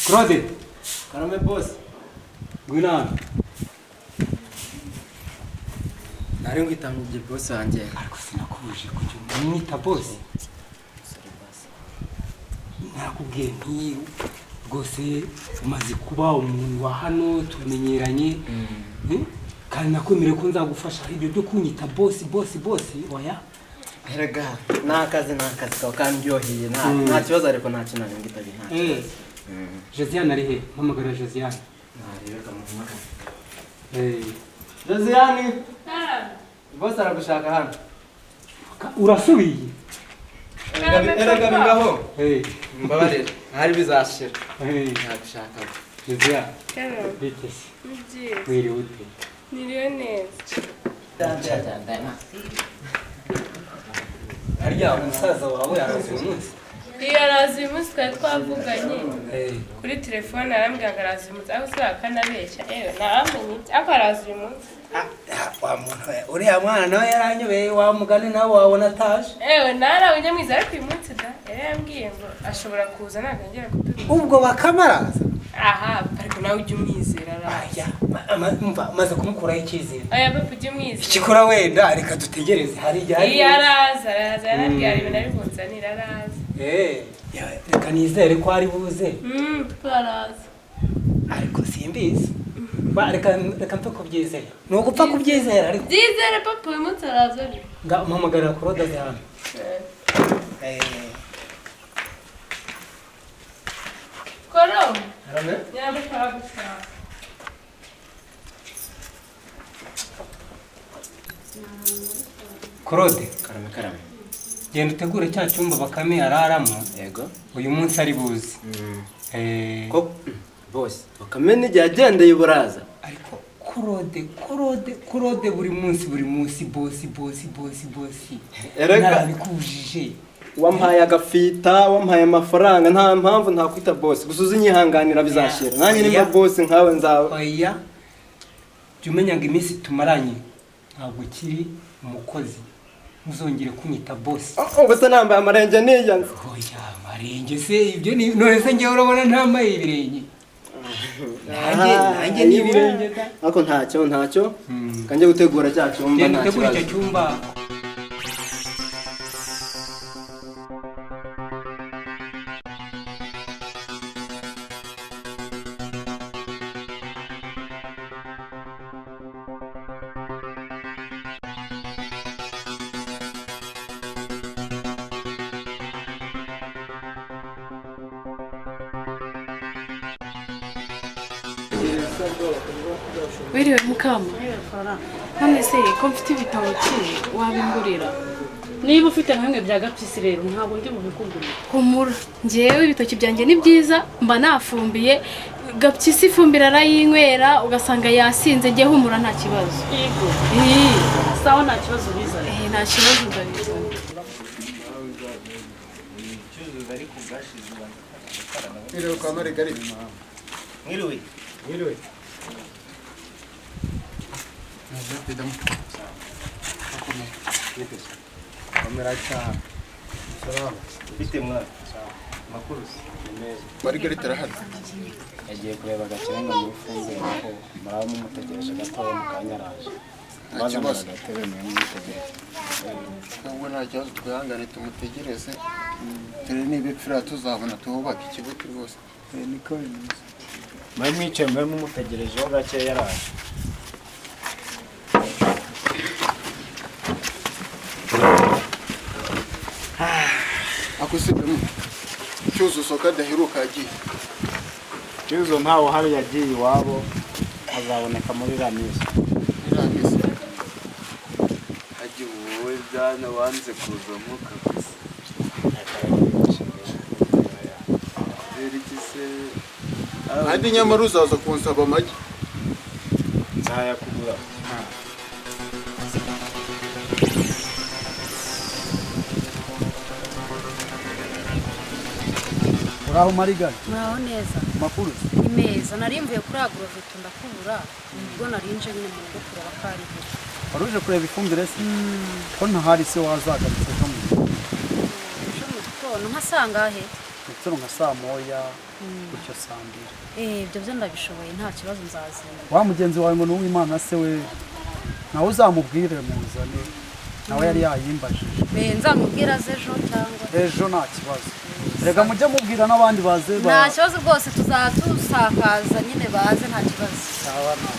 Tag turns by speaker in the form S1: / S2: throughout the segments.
S1: Claude,
S2: Karame boss.
S1: Ngwino hano.
S2: Nari ngwitamye boss wanjye.
S1: Ariko sinakubujije kujya umwita boss.
S2: Sorry boss.
S1: Nakubwiye nti rwose umaze kuba umuntu wa hano, tumenyeranye. Kandi nakwemereye ko nzagufasha ibyo byo kunyita boss boss boss, oya.
S2: Erega nakazi nakazi kaba kandyoheye, nta kibazo, ariko nta kintu nari ngitabye, nta kibazo.
S1: Josiane ari he? Mpamagara Josiane.
S2: Narebe kamuhamagara. Josiane, boss aragushaka hano.
S1: Urasubiye?
S2: Erega ngaho. Mbabarira, hari bizashira. Nagushaka.
S1: Josiane. Bite se? Wiriwe ute?
S3: Niriwe neza.
S1: Harya umusaza wawe araza uyu munsi?
S3: Iyo araza uyu munsi, twari twavuganye kuri telefone, arambwira ngo araza uyu munsi, ariko se akanabeshya, ewe ntawamenye ibye, ariko araza uyu munsi.
S1: Wa muntu we, uriya mwana nawe yaranyobeye, wa mugani nawe wabona ataje.
S3: Ewe narawe ujya mwiza, ariko uyu munsi da yari yambwiye ngo ashobora kuza, ntabwo yongera kuturuka.
S1: Ubwo bakamaraza?
S3: Aha, ariko nawe ujya umwizera, araza.
S1: Mva maze kumukuraho icyizere.
S3: Oya papa, ujya umwizera.
S1: Ikikora wenda reka dutegereze, hari igihe ari.
S3: Iyo araza, araza, yarambwiye hari ibintu ari bunzanire, araza.
S1: Reka nizere ko ari buze.
S3: Papa araza.
S1: Ariko simbizi. Reka mpfe kubyizera. Ni ugupfa kubyizera ariko.
S3: Byizere papa, uyu munsi araza ariko.
S1: Nga mpamagarira Claude aze hano.
S3: Koro.
S2: Arame?
S3: Nyamara gushaka.
S1: Claude.
S2: Karame karame.
S1: Genda utegure cya cyumba Bakame araramo.
S2: Yego.
S1: Uyu munsi ari buze.
S2: Ko boss, Bakame n'igihe agendeye buraza.
S1: Ariko Claude, Claude, Claude buri munsi buri munsi boss boss boss boss.
S2: Erega
S1: narabikujije.
S2: Wampaye agafita, wampaye amafaranga, nta mpamvu ntakwita boss. Gusa uzinyihanganira bizashira. Nanjye nimba boss nkawe nzawe.
S1: Oya. Jya umenya ngo iminsi tumaranye ntabwo ukiri umukozi. Uzongere kunyita boss.
S2: Ubwo se nambaye amarenge niyanze.
S1: Oya, amarenge se ibyo ni none se ngewe urabona ntambaye ibirenge. Nanjye ni ibirenge da.
S2: Ariko ntacyo ntacyo. Kanjye gutegura cya cyumba nta
S1: kibazo. Gutegura icyo cyumba.
S4: Wiriwe mukama. None se ko mfite ibitoki wabingurira?
S5: Niba ufite nka bimwe bya gapyisi rero ntabwo ndi bubikugurire.
S4: Humura, njyewe ibitoki byanjye ni byiza, mba nafumbiye. Gapyisi ifumbira arayinywera ugasanga yasinze, njye humura nta kibazo.
S5: Yego. Sawa, nta kibazo bizana.
S4: Nta kibazo ndabizana.
S6: Mwiriwe kwa Margarita.
S7: Mwiriwe.
S6: Mwiriwe. Margarita arahari.
S7: Yagiye kureba agakire ngo nifumbire ko muraba mumutegereje gatoya mu kanya araje.
S6: Nta kibazo.
S7: Agatebe mwe mumutegereje.
S6: Ubwo nta kibazo, twihangane tumutegereze. Turi n'ibipfira tuzabona tuhubaka ikibuti rwose.
S7: Niko bimeze. Mwe mwicaye mwe mumutegerejeho gake yaraje.
S6: Akusibye Cyuzuzo kadaheruka yagiye.
S7: Cyuzuzo ntawe uhari, yagiye iwabo, azaboneka muri Ramisi.
S6: Ramisi.
S8: Hagiye wowe byana wanze kuzamo kabisa.
S6: Andi nyamara uzaza kunsaba amagi.
S7: Nzayakugura.
S9: Uraho Marigari?
S10: Muraho neza.
S9: Makuru?
S10: Ni meza. Nari mvuye kuri Agrovet ndakubura, ubwo nari nje nyine mu rugo kureba ko ari byo.
S9: Wari uje kureba ifumbire se? Ko ntahari se wazagarutse ejo mu gitondo?
S10: Ejo mu gitondo nka sangahe?
S9: Gitondo nka saa moya gutyo, saa mbiri.
S10: Ibyo byo ndabishoboye, nta kibazo, nzazinduka.
S9: Wa mugenzi wawe ngo ni uw'Imana se, we nawe uzamubwire muzane, nawe yari yayimbajije.
S10: Nzamubwira aze ejo cyangwa
S9: Ejo nta kibazo. Reka mujye mubwira n'abandi baze.
S10: Nta kibazo rwose, tuzatusakaza nyine, baze, nta kibazo.
S9: Sawa, nta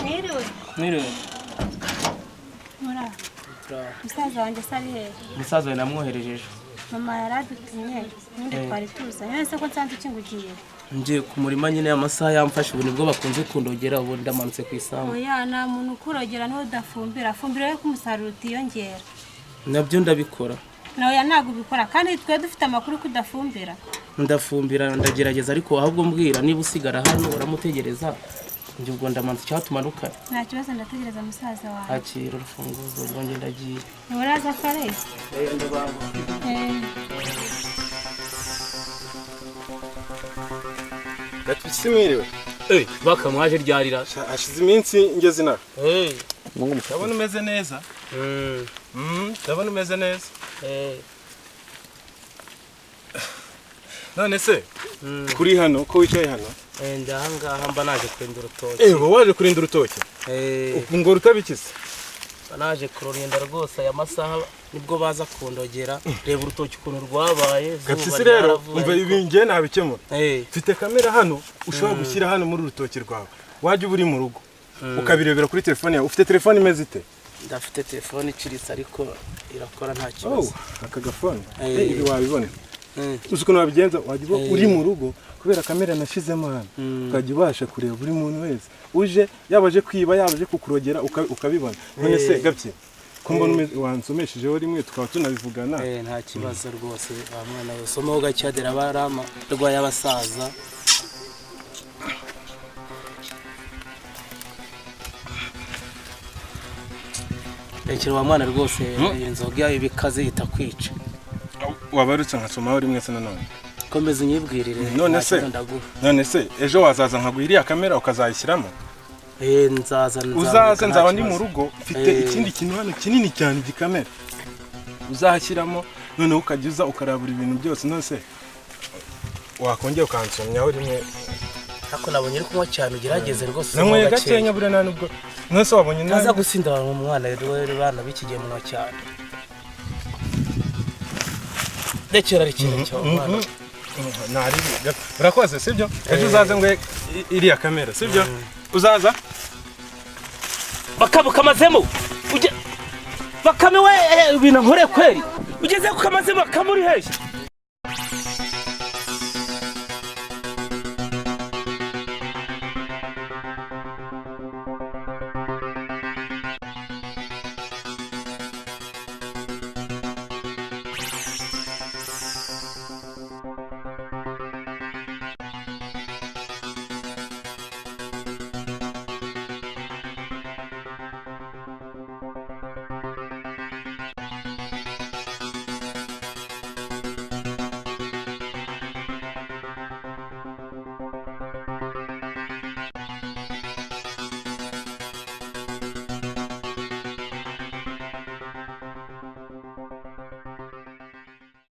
S11: Mwiriwe.
S12: Mwiriwe.
S11: Muraho. Musaza wanjye se ari hehe?
S12: Umusaza wawe namwohereje ejo.
S11: Mama yaradutumye ubundi twari tuzanye. None se ko nsanze ukingugiye?
S12: Ngiye ku murima nyine, amasaha yamfashe, ubu nibwo bakunze kundogera, ubu ndamanutse ku isambu.
S11: Oya, nta muntu ukurogera niwe udafumbira. Fumbira yo ko umusaruro utiyongera.
S12: Nabyo ndabikora.
S11: Nawe ntabwo ubikora, kandi twe dufite amakuru ko udafumbira.
S12: Ndafumbira, ndagerageza, ariko ahubwo mbwira niba usigara hano uramutegereza, njye ubwo ndamanutse cyatumanukana.
S11: Nta kibazo, ndategereza musaza wawe.
S12: Akira urufunguzo, ubwo njye ndagiye.
S11: Nturaza kare?
S12: Eh.
S2: Gatwisi, mwiriwe.
S12: Bakamwaje ryarira?
S2: Hashize iminsi ngeze inaha. Ndabona umeze neza. Ndabona umeze neza. None se kuri hano ko wicaye hano?
S12: Ndahangaha mba naje kurinda urutoki.
S2: Uba waje kurinda urutoki? Ngo rutabikize?
S12: Mba naje kururinda rwose, aya masaha nibwo baza kundogera. Reba urutoki ukuntu rwabaye.
S2: Gapyisi rero, umva, ibi njye nabikemura. Mfite kamera hano ushobora gushyira hano muri urutoki rwawe, wajya uba uri mu rugo ukabirebera kuri telefone yawe. Ufite telefone imeze ite?
S12: Ndafite telefone iciriritse ariko irakora, nta kibazo.
S2: Aka gafone, ibi wabibona. Uzi ukuntu wabigenza? Wajya uba uri mu rugo, kubera kamera nashizemo hano, ukajya ubasha kureba buri muntu wese uje, yaba aje kwiba, yaba aje kukurogera, ukabibona. None se Gapyi, ko mbona wansomeshejeho rimwe tukaba tunabivugana?
S12: Nta kibazo rwose, wa mwana we, somaho gacyadera barama rwaye abasaza. Rekera wa mwana rwose, inzoga ibikaze itakwica.
S2: Wabarutse nkasomaho rimwe se nanone?
S12: Komeza unyibwirire.
S2: None se ejo wazaza nkaguha iriya kamera ukazayishyiramo?
S12: Nzaza.
S2: Uzaze, nzaba ndi mu rugo, mfite ikindi kintu hano kinini cyane, gikamera uzahashyiramo, noneho ukajya uza ukarabura ibintu byose. None se wakongera ukansomyaho rimwe?
S12: Ariko nabonye uri kunywa cyane, ugerageze rwose.
S2: Nanyweye gakenya buriya, nta nubwo. None se wabonye
S12: ntaza gusinda umwana rero, bana b'iki gihe munywa cyane. Rekera, rekera cyane umwana.
S2: Nari urakoze, sibyo? Ejo uzaze ngo iriya kamera, sibyo? Uzaza?
S12: Bakame kamazemo. Uje Bakame we, ibintu nkore kweri. Ugeze ku kamazemo, bakame uri hehe?